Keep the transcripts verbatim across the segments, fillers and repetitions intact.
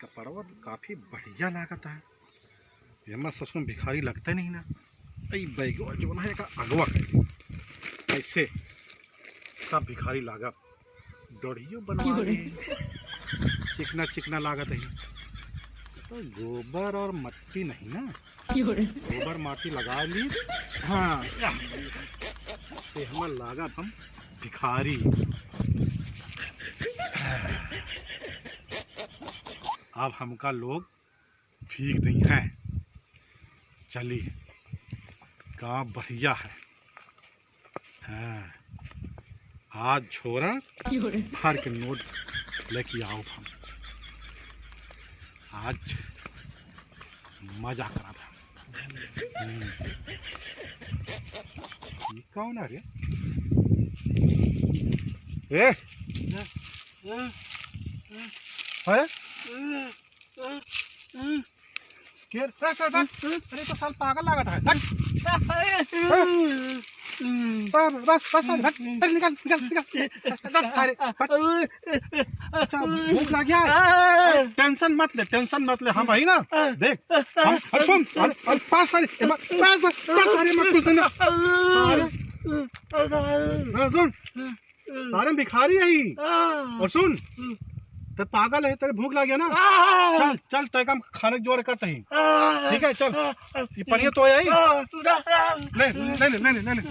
कपड़वा तो काफी बढ़िया लागत है। एमा ससुर भिखारी लगते नहीं ना। ई बैगवा जो ना है का अगवा कर ऐसे तब भिखारी लागब। डोढ़ियो बनवा ले। चिकना चिकना लागत है। तो गोबर और मट्टी नहीं ना। गोबर माटी लगा ली। हाँ, या। ते हमर लागब हम भिखारी। अब हमका लोग भीख दई हैं। चली, गाँव बढ़िया है। हाँ, आज झोरा भर के नोट लेके आओ हम। आज मजा करब हम। हम्म। ई कौन है रे? ए? अरे? के? ए, सर, सर, अरे तो साल पागल लागत है। हट। बस, बस, बस, सर, हट। चल, निकल, निकल, निकल। हट, अरे, हट। अच्छा, भूख लग गया है। अरे, टेंशन मत ले, टेंशन मत ले, हम है ना। देख, हम, अरे सुन, अरे, अरे, पास अरे, पास, पास अरे, मत कुछ ना। अरे, हाँ, सुन, सारे भिखारी है। और सुन, ते पागल है, तेरे भूख लग गया ना? चल, चल, तय काम खाने के जोड़ करते ही। ठीक है, चल। ये पनिया तो आई। ले, ले ले, ले ले, ले ले।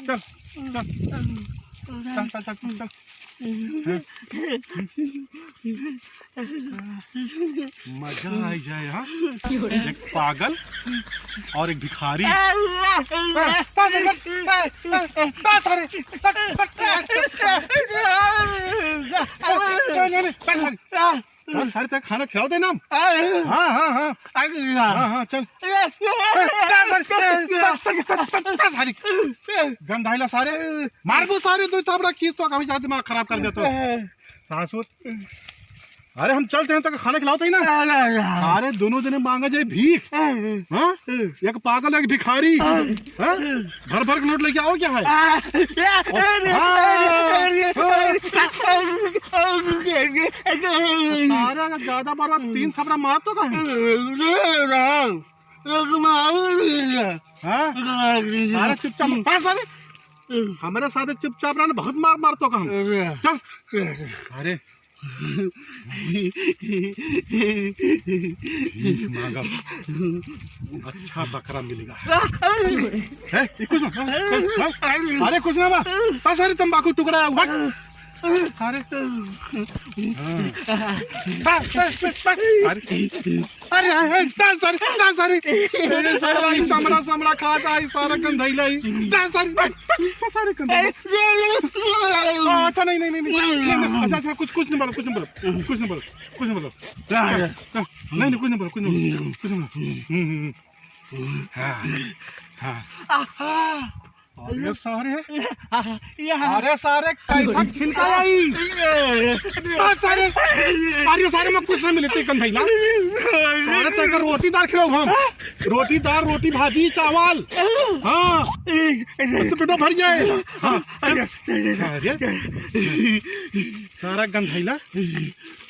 चल, चल। चल, चल, चल, चल। मजा आ जाए, हाँ? एक पागल और एक भिखारी। ए, ए, ए, ए, ए, सारे, ए, ए, ए, ए, सारे। बस, सारे, तक खाना खिलाओ दे ना। हाँ, हाँ, हाँ। हाँ, हाँ, चल। ए, सारे, ए, सारे, सारे। गंधाइला सारे। मारबो सारे, दो थापड़ा खींच तो कभी ज्यादा दिमाग खराब कर देतो। सासुर। अरे, हम चलते हैं, तक खाना खिलाओ तो ही ना। अरे, दोनों जने मांगा जाए भीख। हाँ? एक पागल, एक भिखारी। हाँ? भर भर के नोट लेके आओ, क्या है? हाँ। सारे अगर ज्यादा बार, बार तीन थपड़ा मार तो कहीं। हाँ? अरे, चुपचाप, बस, अरे। हमारे साथ चुपचाप रहना, बहुत मार मार तो कहीं। चल। अरे। भीख मांगा। अच्छा बकरा मिलेगा। है? ये कुछ ना, है? है? अरे कुछ ना बा। बस अरे तंबाकू टुकड़ा है, उठा। अरे। हाँ। बस, बस, बस, बस। अरे। अरे, अरे, अरे, बस अरे, बस अरे। अरे, सारा ये चमड़ा, समड़ा खा जाए, सारा गंधैला ही। बस अरे, बस, बस, बस अरे गंधैला। आ, अच्छा, नहीं, नहीं, नहीं, नहीं, नहीं, नहीं, अच्छा, अच्छा, कुछ, कुछ नहीं बोलो, कुछ नहीं बोलो, कुछ नहीं बोलो, कुछ नहीं बोलो। हाँ, हाँ, नहीं, नहीं, कुछ नहीं बोलो, कुछ नहीं बोलो, कुछ नहीं बोलो। हम्म, हम्म, हम्म। हाँ, हाँ। अरे सारे, अरे सारे, कई तक छिनका आई। अरे सारे, अरे सारे, मैं कुछ ना मिलते कंधैला। सारे तक रोटी दाल खिलाओ हम। रोटी दाल, रोटी भाजी, चावल। हाँ, इससे पेटो भर जाए। हाँ, अरे, सारा गंधैला,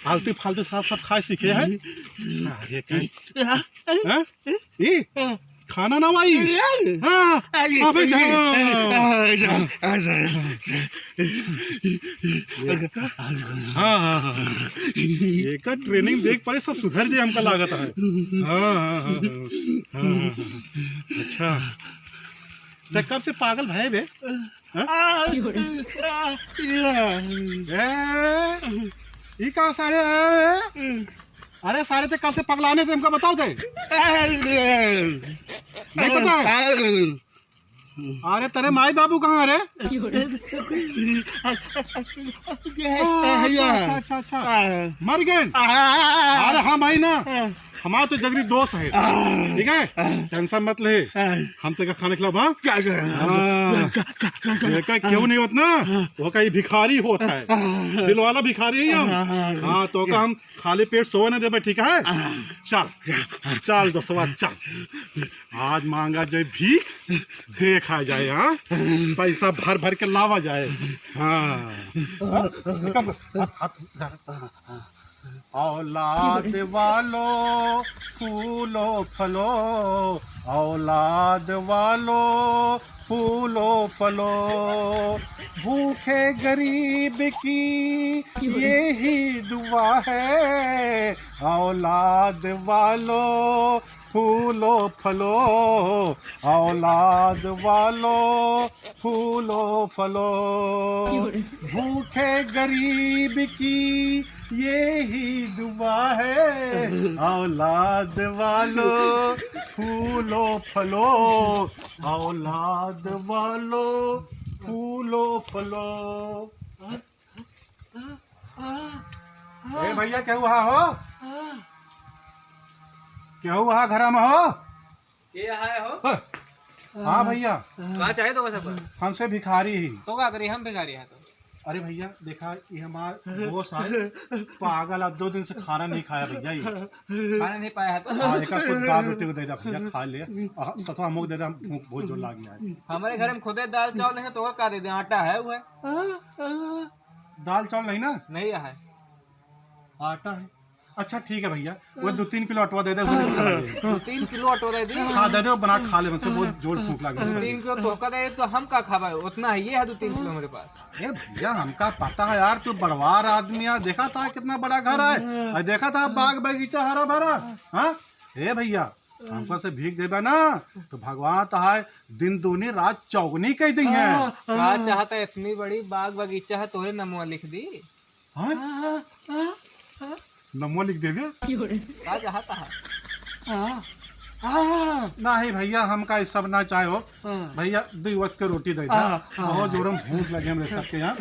फालतू, फालतू साफ, साफ खाए सीखे है। अरे, कहीं, हाँ? ई? खाना ना भाई? हाँ, अबे जा। हाँ, हाँ, हाँ, हाँ। एकर ट्रेनिंग देख पड़े, सब सुधर जाए, हमका लागत है। हाँ, हाँ, हाँ, हाँ, हाँ, हाँ। अच्छा, तो कब से पागल भए बे? हाँ? ए, ई का सारे है? अरे सारे, ते कब से पगलाने थे, हमका बताओ ते। नहीं पता है? अरे तेरे माई बाबू कहाँ रे? अच्छा, अच्छा, अच्छा, अच्छा। मर गए? अरे हाँ भाई ना, हमारा तो जगरी दोस्त है, ठीक है, टेंशन मत ले, हम तेरे का खाना खिलाओ, हाँ? हाँ। जेका क्यों नहीं होत ना, वो का ये भिखारी होत है, दिल वाला भिखारी है हम। हाँ, तो का हम खाली पेट सोवे न देबे, ठीक है? चल, चल दोस्तवा, चल। आज मांगा जाए भीख, देखा जाए, हाँ? पैसा भर भर के लावा जाए। हाँ। हाँ? निकाल, हाथ, हाथ, हाथ। औलाद वालों, फूलो फलो, औलाद वालों, फूलो फलो, भूखे गरीब की यही दुआ है। औलाद वालों, फूलो फलो, औलाद वालों, फूलो फलो, भूखे गरीब की यही दुआ है। औलाद वालों, फूलो फलो, औलाद वालों, फूलो फलो। ए भैया, केहू हा हो? केहू हा घर में हो? के आए हो? हाँ भैया। का चाहे तो? हमसे भिखारी ही। तो का करी, हम भिखारी हैं तो। अरे भैया, देखा, ये हमार दोस्त आए, पागल, अब दो दिन से खाना नहीं खाया भैया ये। खाना नहीं पाया है तो? हाँ, एक कुछ दाल रोटी को दे दे भैया, खा ले। आ, सतवा मुख दे दे, हम भूख बहुत जोर लाग गया है। हमारे घर में खुदे दाल चावल है, तो का दे दे, आटा है वो है। दाल चावल नहीं ना? नहीं है। आटा है। अच्छा ठीक है भैया, वो दो तीन किलो अटवा दे दे, उसे भी खा ले। दो तीन किलो अटवा दे दे। हाँ, दे दे, वो बना खा ले, हमसे बहुत जोर भूख लगी है। दो तीन किलो तोहका दे, तो हम का खाबा? उतना है, ये है दो तीन किलो हमारे पास। ए भैया, हमका पता है यार, तू बड़वार आदमी है, देखा था कितना बड़ा घर है, और देखा था बाग बगीचा हरा भरा। हाँ, ए भैया, हमका से भीख देबे ना, तो भगवान तहार दिन दूनी रात चौगुनी कह दी है। का चाहता है, इतनी बड़ी बाग बगीचा है, तोरे नमवा लिख दी। हाँ? नमवा लिख देबे। का चाहता है? नहीं भैया, हमका ये सब ना चाहे हो। भैया, दो वक्त के रोटी दे दे। बहुत जोर में भूख लगे हमरे सबके यहाँ।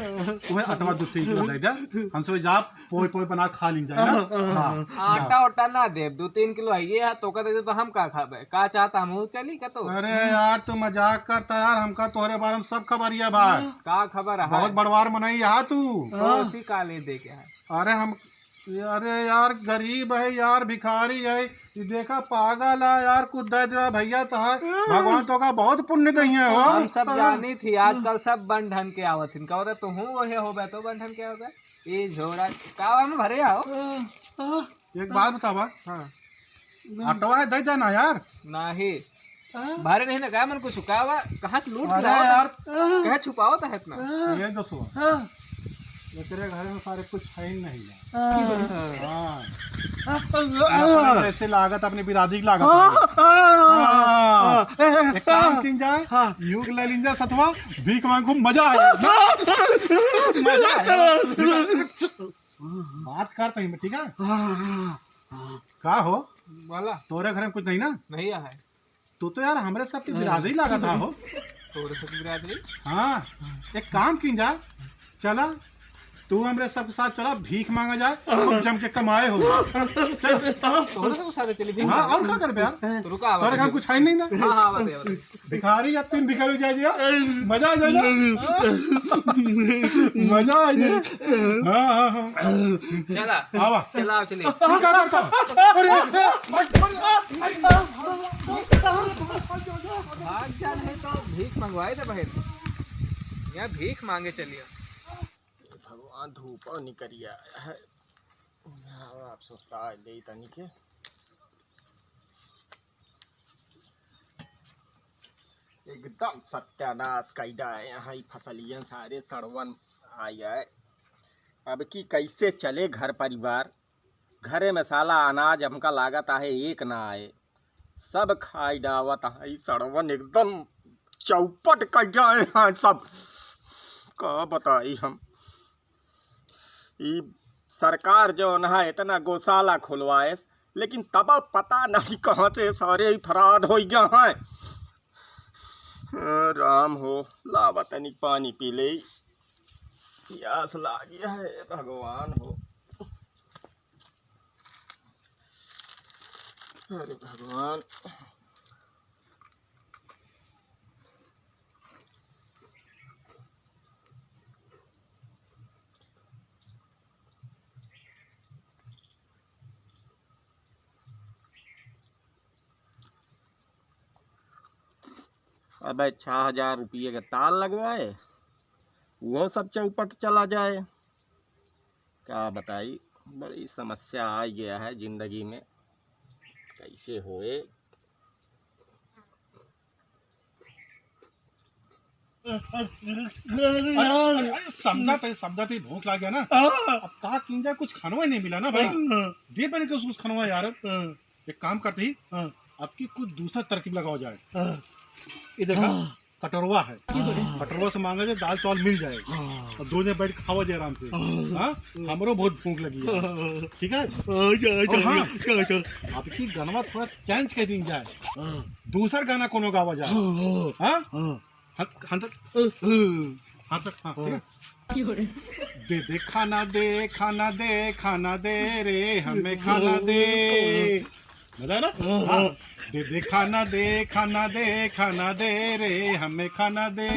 वह अटवा दो तीन किलो दे दे। हमसे जा पोई पोई बना खा लीन जाए ना। हाँ, आटा हाँ। उटा ना देब, दो तीन किलो है ये है, तोका दे दे तो हम का खाबे? का चाहता, हम चली का तो? अरे यार, तू मजाक करता यार, हमका तोहरे बारे में सब खबरिया भाई। का खबर है? बहुत बड़वार मनई यहाँ तू। तो उसी का ले दे के है। अरे हम, अरे यार, गरीब है यार, भिखारी है, ये देखा पागल है यार, कुछ दे दे भैया, तो है भगवान तोका बहुत पुण्य दही है हो। हम सब जानी थी, आजकल सब बन ढन के आवत हिन, का होता तू हूँ वही हो बे तो बन ढन के आवत। ये झोरा का हम भरे आओ। एक बात बतावा। हाँ। अटवा है, दे देना यार। नहीं। भरे नहीं ना, का मन कुछ का बा? कहाँ से लूट के अरे लावा था? यार। कहे छुपावत है इतना? ये दोस्तवा। हाँ। एकरे घर में सारे कुछ है ही नहीं यार। हाँ। हाँ। अपने ऐसे लागत, अपनी बिरादरी की लागत। हाँ। हाँ। एक काम कीन जाए, हाँ। यूं ले लीन जाए सतवा, भीख मांग, खूब मजा आए। मजा आए। बात कर तही में, ठीक है? हाँ, हाँ, हाँ। का हो? बोला। तोरे घर में कुछ नहीं ना? नहीं है। तू तो यार हमरे सबके बिरादरी लागत हा हो। तोरे सबके बिरादरी? हाँ, एक काम कीन जा, चला, तू हमरे सबके साथ चला, भीख मांगा जाए, खूब जम के कमाए हो। चल। तोरे सबके साथ चली भीख हाँ, मांगे? और का करबे यार? तो रुका, तोरे घर कुछ है नहीं ना? हाँ, हाँ, बताइए, बताइए। भिखारी या तीन भिखारी जाए जिया, मजा आ जाए ना। मजा आ जाए। हाँ, हाँ, हाँ। चला। आवा। चला, चली। तू का करता? अरे, अरे, भाग जा नहीं तो भीख मंगवाए थे बहन। यहाँ भीख मांगे चलिए। भगवान धूपा निकरिया है। हाँ, आप सुस्ता दे तनी के। एकदम सत्यानाश कई डाए हैं, ई फसलियन सारे सड़वन आ गए। अब की कैसे चले घर परिवार? घरे में साला अनाज हमका लागत आहे एक ना आए, सब खाई डावत आहे। ई सड़वन एकदम चौपट कई डाए हैं सब। का बताई हम, ई सरकार जौन है इतना गौशाला खुलवाएस, लेकिन तब पता नहीं कहाँ से सारे ही फरार हो गया है। ए राम हो, लावा तनी पानी पी ले, प्यास लागी है, भगवान हो। अरे भगवान। अबे छह हजार रुपये का तार लगवाए, वो सब चौपट चला जाए। का बताई, बड़ी समस्या आ गया है जिंदगी में, कैसे होए। अरे, अरे, समझा थे, समझा थे, भूख लाग गया ना। अब का कीन जाए, कुछ खानवा ही नहीं मिला ना भाई। दे पहले कुछ, कुछ खानवा यार। एक काम करते ही, अब की कुछ दूसरा तरकीब लगावा जाए। ये देखा, कटोरवा है। कटोरवा से मांगा जाए, दाल चावल मिल जाए। और दो जने बैठ खावा जाए आराम से। हाँ? हमरो बहुत भूख लगी है। ठीक है? और हाँ, अब की गनवा थोड़ा change कर दी जाए। दूसर गाना कोनो गावा जाए। हाँ? हाँ, हाँ, तो, हाँ, तो, हाँ, ठीक है। दे दे खाना दे, खाना दे, खाना दे रे, हमें खाना दे। मजा आया ना? हाँ। दे दे खाना दे, खाना दे, खाना दे रे, हमें खाना दे।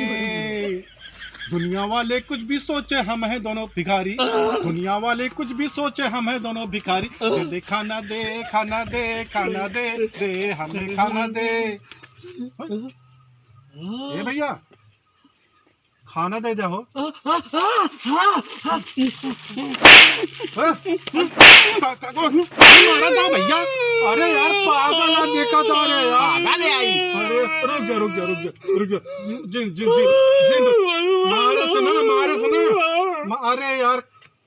दुनिया वाले कुछ भी सोचे, हम हैं दोनों भिखारी। दुनिया वाले कुछ भी सोचे, हम हैं दोनों भिखारी। दे दे खाना दे, खाना दे, खाना दे रे, हमें खाना दे। ए भैया, खाना दे दे हो। हाँ? का, का, का, मारा था भैया। अरे यार, पागल है, देखा था रे यार। पागल है आई। अरे, रुक जा, रुक जा, रुक जा, रुक जा। जिन, जिन, जिन, जिन, मारे से ना, मारे से ना। मा-, अरे यार,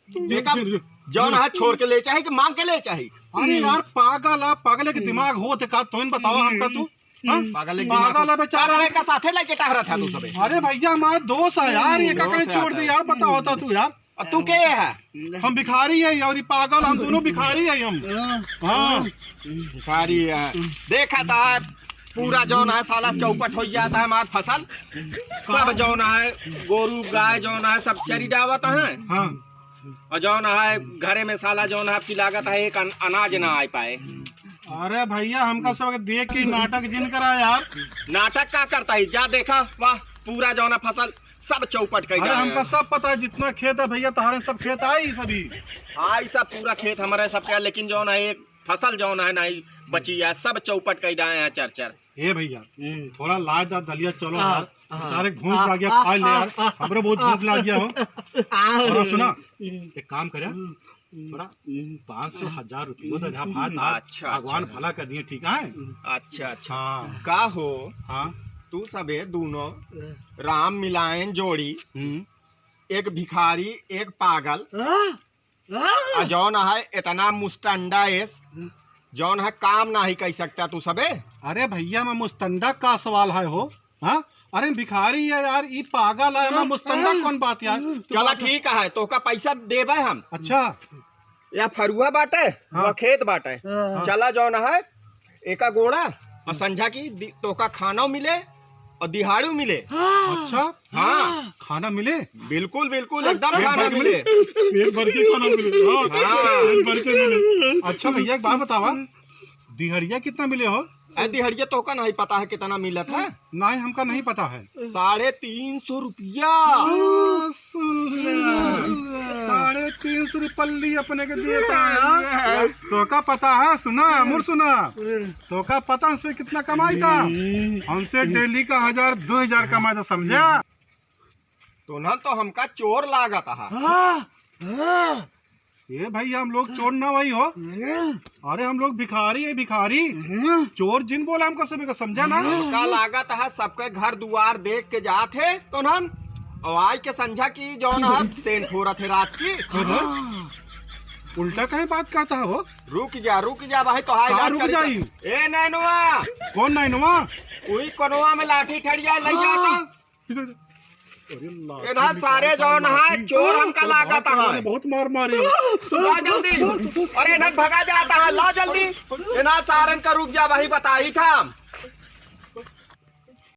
जिन, देखा, जिन, जिन। जौन हाथ छोड़ के ले चाही कि मांग के ले चाही? अरे यार, पागल है, पागल है कि दिमाग हो, देखा, तो इन बताओ हमका तू। हाँ? पागल है कि पागल है बेचारा। पागल है का साथे लेके टहरत है तू सबे। अरे भैया, हमारे दोस्त है यार, ये का दोस्त कहीं छोड़ है। दे यार, बताओ तो तू यार। और तू के है? हम भिखारी है और ये पागल, हम दोनों भिखारी है हम। हाँ। भिखारी है। देखा था, पूरा जौन है साला चौपट हो जाता है हमार फसल। सब जौन है, गोरू गाय जौन है, सब चरी डावत है। हाँ। और जौन है घरे में साला जौन है आपकी लागत है एक अन-, अनाज ना आ पाए। अरे भैया, हमका सब देख के नाटक जिन करा यार। नाटक का करता है? जा देखा, वाह, पूरा जौन है फसल सब चौपट कर अरे डाले हमका हैं। सब पता है, जितना खेत है भैया, तुम्हारे सब खेत आई सभी। आई सब पूरा खेत हमारे सब के, लेकिन जौन है एक फसल जौन है नहीं बची है, सब चौपट कर डाले हैं चर चर। ए भैया, हम्म। थोड़ा लाज दा दलिया, चलो हाँ, यार। हाँ, बेचारे के भूख हाँ, लाग गया, हाँ, खा ले हाँ, यार। हाँ, हमरो बहुत हाँ, भूख लाग गया हो। हाँ, और सुना, हम्म, एक काम करे, हम्म, हम्म, थोड़ा हम्म, पाँच सौ, हम्म, हजार रुपये तो हम्म, जा भाई, हम्म, आज अच्छा, भगवान अच्छा। भला कर दिए, ठीक है? अच्छा, अच्छा। हाँ। का हो? हाँ। तू सबे दोनों हम्म। राम मिलायन जोड़ी, हम्म। एक भिखारी, एक पागल, हाँ? आ जौन है इतना मुस्टंडा एस, जौन है काम नाही कइ सकता तू सबे। अरे भैया, मैं मुस्टंडा का सवाल है हो? हाँ? अरे भिखारी है यार, ई पागल है, मैं मुस्टंडा कौन बात यार? चला ठीक है, तोका पैसा देबे हम। अच्छा। या फरुआ बाटे, हाँ। वह खेत बाटे। हाँ। चला जौन है, एका गोड़ा और संझा की दि-, तोका खानो मिले और दिहाड़ू मिले। अच्छा। हाँ। खाना मिले? बिल्कुल, बिल्कुल, एकदम पेट खाना भर के मिले। मिले? पेट भर के खाना मिले। हाँ, हाँ। पेट भर के मिले। अच्छा भैया, एक बात बतावा, दिहड़िया कितना मिले हो? ए, दिहड़िया तोका नहीं पता है कितना मिलत है? नहीं, हमका नहीं पता है। साढ़े तीन सौ रुपया। हाँ, सुन ले। साढ़े तीन सौ रुपल्ली अपने के देता है, हाँ? तोका पता है? सुना, अमर सुना। तोका पता है उसमें कितना कमाई था? हमसे डेली का हजार, दो हजार कमाई था, समझा? तो ना तो हमका चोर लागत है। हाँ, हाँ। ए भाई, हम लोग चोर ना भाई हो। हम्म। अरे हम लोग भिखारी है, भिखारी। हम्म। चोर जिन बोला हमको सभी को समझा ना। हमका लागत है सबके घर दुआर देख के जात है तो ना, और आज के संझा की जौन है सेंट हो रहा थे रात की। हाँ। उल्टा कहीं बात करता है वो? रुक जा, रुक जा भाई, तो हाय कहाँ रुक जाई? ए नैनवा। कौन नैनवा? वही कोनवा में लाठी ठड़िया ले जाता। अरे लाठी इन्हा निकाल सारे के जौन है, लाठी। चोर हमका लागत है। बहुत मार मारी। ला जल्दी। अरे इन्हा भगा जाता है, ला जल्दी। इन्हा सारन का रुक जा, वही बताई था।